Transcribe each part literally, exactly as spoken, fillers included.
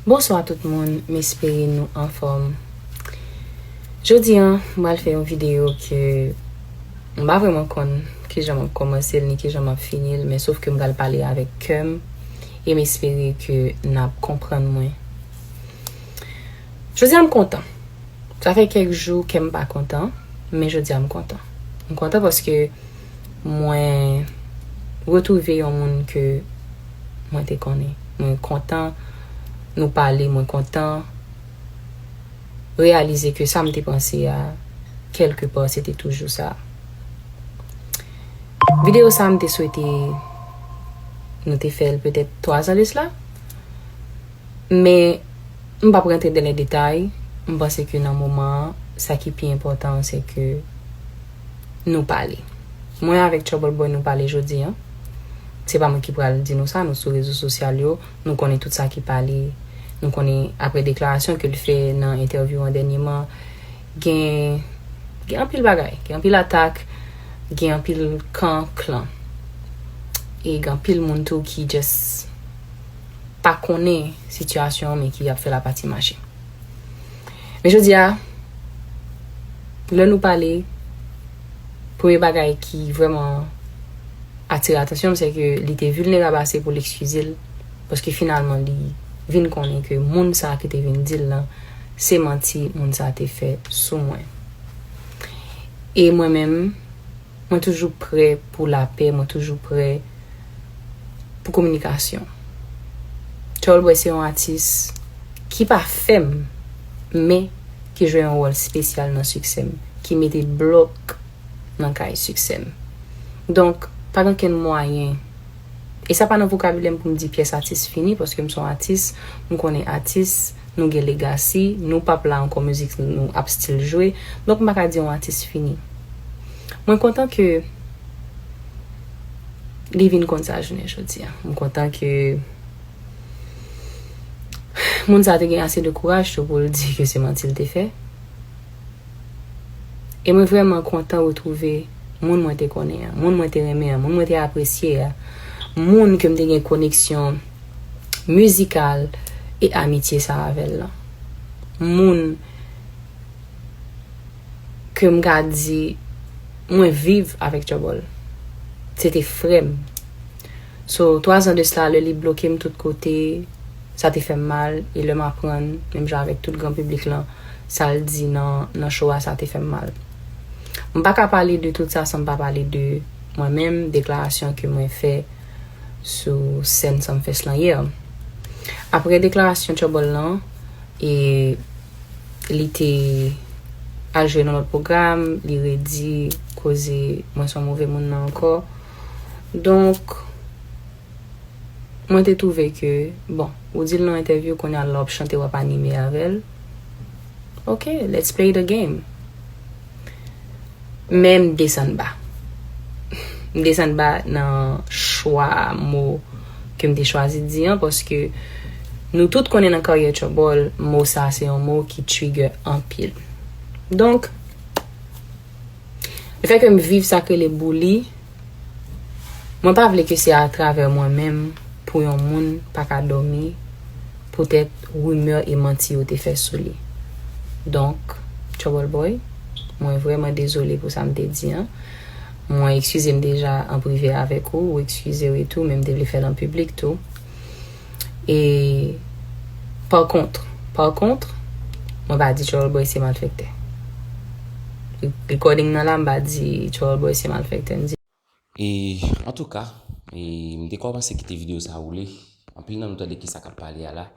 Bonswa tout moun, m espere nou anfòm. Jodi a, m pral fè yon videyo ke m pa vrèman konn kijan m ap kòmanse l ni kijan m ap fini l, men sof ke m pral pale avèk kè m e m espere ke n ap konprann mwen. Jodi a, m kontan. Sa fè kèk jou kè m pa kontan, men jodi a m kontan. M kontan paske mwen retwouve yon moun ke mwen te konnen. Mwen kontan nou pale, mwen kontan reyalize ke sa m te panse a, kèlke pa, se te toujou sa. Videyo sa, m te swete nou te fè l petèt twa zan de sila. Men, m p ap rantre dan lè detay. M panse ke nan moman an, sa ki pi enpòtan an, se ke nou pale. Mwen avèk Trouble Boy, nou pale jodi a. Se pa mwen ki pral di nou sa, nou sou rezo sosyal yo, nou konnen tout sa ki pale. Nou konnen apre deklarasyon ke l fè nan entèvyou an dènyeman, gen, gen anpil bagay, gen anpil atak, gen anpil kan, klan. E gen anpil moun tou ki just pa konnen sitiyasyon an, men ki ap fè lapati mache. Men jodi a, lè nou pale, premye bagay ki vrèman atire atansyon m, se ke li te vilnerab ase pou l eskize l, paske finalman li vin konnen ke moun sa ki te vin di l lan, se manti moun sa te fè sou mwen. E mwen menm, mwen toujou prè pou lapè, mwen toujou prè pou kominikasyon. Trouble Boy se yon atis ki pa fè m, men ki jwe yon wòl espesyal nan siksè m, ki mete blòk nan kay siksè m. Donk, pa gen okenn mwayen. E sa pa nan vokabilè m pou m di pyès atis fini, paske m se yon atis, m konnen atis, nou gen legacy, nou p ap la ankò, mizik nou ap still jwe. Donk, m pa ka di yon atis fini. Mwen kontan ke li vin konn sa jounen jodi a. M kontan ke moun sa te gen ase de kouraj tou pou l di ke se manti l te fè. E mwen vrèman kontan retwouve moun mwen te konnen an, moun mwen te renmen an, moun mwen te apresye a, moun ke m te gen koneksyon mizikal e amitye sa avè l lan. Moun ke m ka di mwen viv avèk Trouble. Se te frè m. So, twa zan de sila, lè li bloke m tout kote, sa te fè m mal, e lè m aprann, menm jan avèk tout gran piblik lan, sa l di nan, nan show a, sa te fè m mal. M pa ka pale de tout sa san m pa pale de mwen menm, deklarasyon ke mwen fè sou sèn Sumfest lan yè. Apre deklarasyon Trouble lan, e li te al jwe nan lòt pwogram, li redi koze mwen se yon move moun nan ankò. Donk, mwen te twouve ke, bon, ou di l nan entèvyou, kounye a lè w ap chante, w ap anime avè l. Ok, let's play the game. Men m desann ba. M desann ba nan chwa mo ke m te chwazi di an, paske nou tout konnen nan karyè Trouble, mo sa se yon mo ki trigger anpil. Donk, lefètke m viv sa k rele bouli, mwen pa vle ke se atravè mwen menm pou yon moun pa ka dòmi poutèt rimè e manti yo te fè sou li. Donk, Trouble Boy, mwen vrèman dezole pou sa m te di an. Mwen eskize m deja an prive avèk ou, ou eskize w e tou, men m te vle fè l an piblik tou. E, pa kont, pa kont, mwen pa di Trouble Boy se malfektè. Recording nan la, m pa di Trouble Boy se malfektè. M di E, antouka, e, m te kòmanse kite videyo sa woule. Anpil nan nou tande kisa k ap pale a la.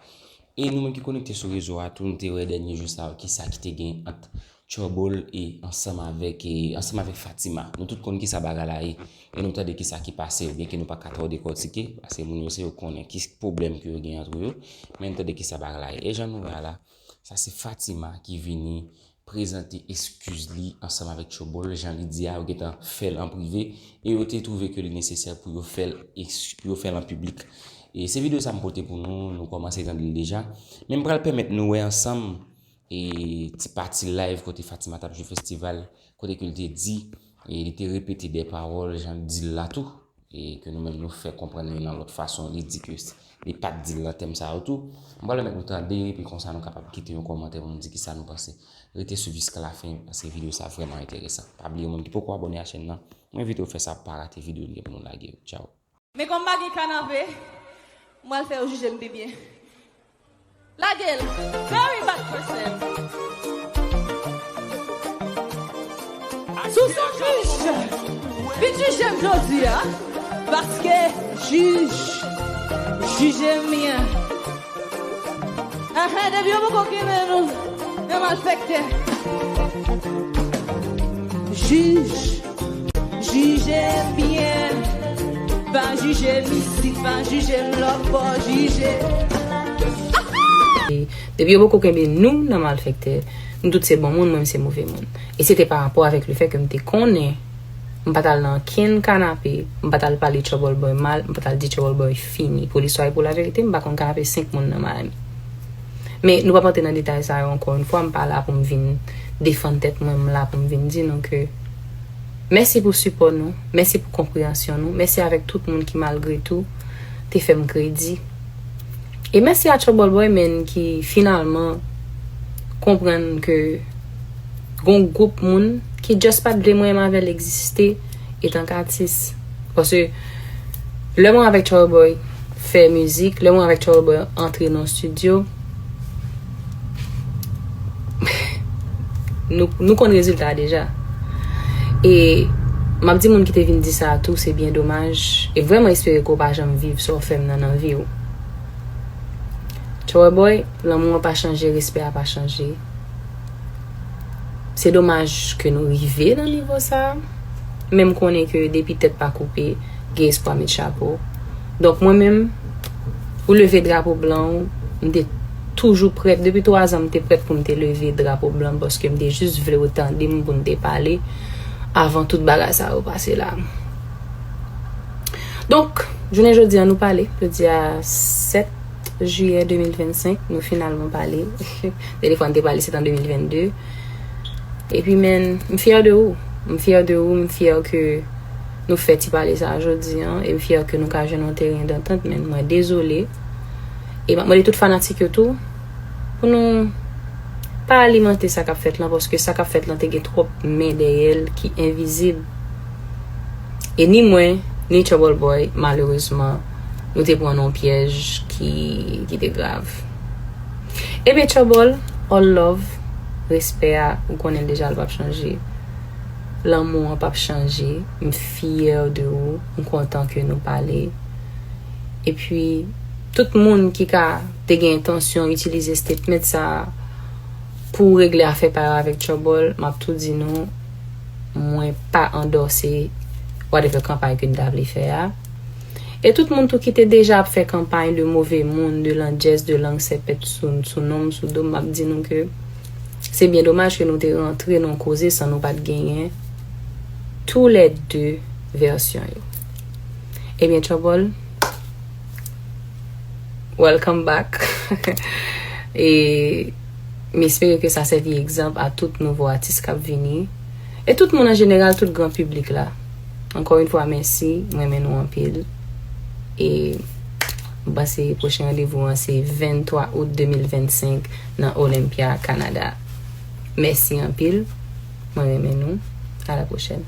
E nou menm ki konekte sou rezo a tou, nou te wè dènye jou sa yo kisa ki te gen ant Trouble e ansanm avèk, e, ansanm avèk Fatima. Nou tout konn kisa bagay la ye. E nou tande kisa ki pase, byenke nou pa ka twò dekòtike, paske moun yo se yo konnen ki pwoblèm ke yo gen ant yo. Men nou tande kisa bagay la ye. E jan nou wè a la, sa se Fatima ki vini prezante eskiz li ansanm avèk Trouble, jan li di a, yo gentan fè l an prive, e yo te twouve ke li nesesè pou yo fè l, eks- pou yo fè l an piblik. E se videyo sa m pote pou nou, nou kòmanse tande l deja. Men m pral pèmèt nou wè ansanm, e ti pati live kote Fatima t ap jwe festival, kote ke l te di, e li te repete de pawòl, jan l di l la tou. e ke nou menm nou fè konprann li nan lòt fason, li di ke s- li pa t di l nan tèm sa yo tou. M pral remèt nou tande, epi konsa nou kapab kite yon kòmantè pou nou di kisa nou panse. Rete swiv jiska lafen, paske videyo sa vrèman enteresan. Pa bliye, ou menm ki poko abòne a chèn nan, mwen envite w fè sa pou pa rate videyo n gen pou nou lage yo. Tchao. Men kòm m pa gen kanape, m pral fè yo jije m pi byen. Lage l. Very bad person. Si w se jij, vin jije m jodi a. Paske jij, jije m byen. Ahan, depi yo poko kenbe nou, nan malfektè. Jij, jije m byen. Pa jije m isit, pa jije m lòtbò, jije. Depi yo poko kenbe nou nan malfektè, nou tout se bon moun, mwen m se move moun. E se te pa rapò avèk lefèt ke m te konnen m pa t al nan okenn kanape, m pa t al pale Trouble Boy mal, m pa t al di Trouble Boy fini. Pou listwa e pou laverite, m pa konn kanape senk moun nan Miami. Men nou p ap antre nan detay sa yo ankò yon fwa, m pa la pou m vin defann tèt mwen, m la pou m vin di nou ke mèsi pou sipò nou, mèsi pou konpreyansyon nou, mèsi avèk tout moun ki malgre tou te fè m kredi. E mèsi a Trouble Boy, men ki finalman konprann ke gon gwoup moun ki just pa t vle mwen menm avè l egziste etanke atis. Paske lè mwen avèk Trouble Boy fè mizik, lè mwen avèk Trouble Boy antre nan estidyo, nou, nou konn rezilta a deja. E m ap di moun ki te vin di sa a tou, se byen domaj. E vrèman espere ke w pa janm viv sa w fè m nan nan vi w. Trouble Boy, lanmou an pa chanje, respè a pa chanje. Se domaj ke nou rive nan nivo sa a. Men m konnen ke depi tèt pa koupe, gen espwa met chapo. Donk mwen menm, ou leve drapo blan ou, m te toujou prèt. Depi twa zan, m te prèt pou m te leve drapo blan m, paske m te jis vle w tande m pou n te pale avan tout bagay sa yo pase la. Donk, jounen jodi a, nou pale. Jodi a sèt jiyè de mil vennsenk, nou finalman pale. Telefòn te pale, se t an de mil vennde. Epi, men, m fyè de ou. M fyè de ou, m fyè ke nou fè ti pale sa a jodi a, e m fyè ke nou ka jwenn yon teren dantant, men mwen dezole. E m ap mande tout fanatik yo tou, pou nou pa alimante sa k ap fèt lan, paske sa k ap fèt lan te gen twòp men dèyè l ki envizib. E ni mwen, ni Trouble Boy, malerezman, nou te pran nan yon pyèj ki, ki te grav. Ebyen, Trouble, all love, respè a, ou konnen l deja, l p ap chanje. Lanmou an p ap chanje. M fyè de ou, m kontan ke nou pale. Epi, tout moun ki ka te gen entansyon itilize statement sa a pou regle afè pa yo avèk Trouble, m ap tou di nou, mwen pa andòse whatever kanpay ke n ta vle fè a. E tout moun tou ki te deja ap fè kanpay de move moun, de landjès, de lang sèpèt sou, sou non m, sou do m, m ap di nou ke se byen domaj ke nou te rantre nan koze san nou pa t genyen toulède vèsyon yo. Ebyen, Trouble, welcome back. E m espere ke sa sèvi egzanp a tout nouvo atis k ap vini. E tout moun an jeneral, tout gran piblik la. Ankò yon fwa, mèsi. M renmen nou anpil. E m panse pwochen randevou an se venntwa out de mil vennsenk nan Olympia, Kanada. Mèsi anpil. Mwen renmen nou. A la pwochèn.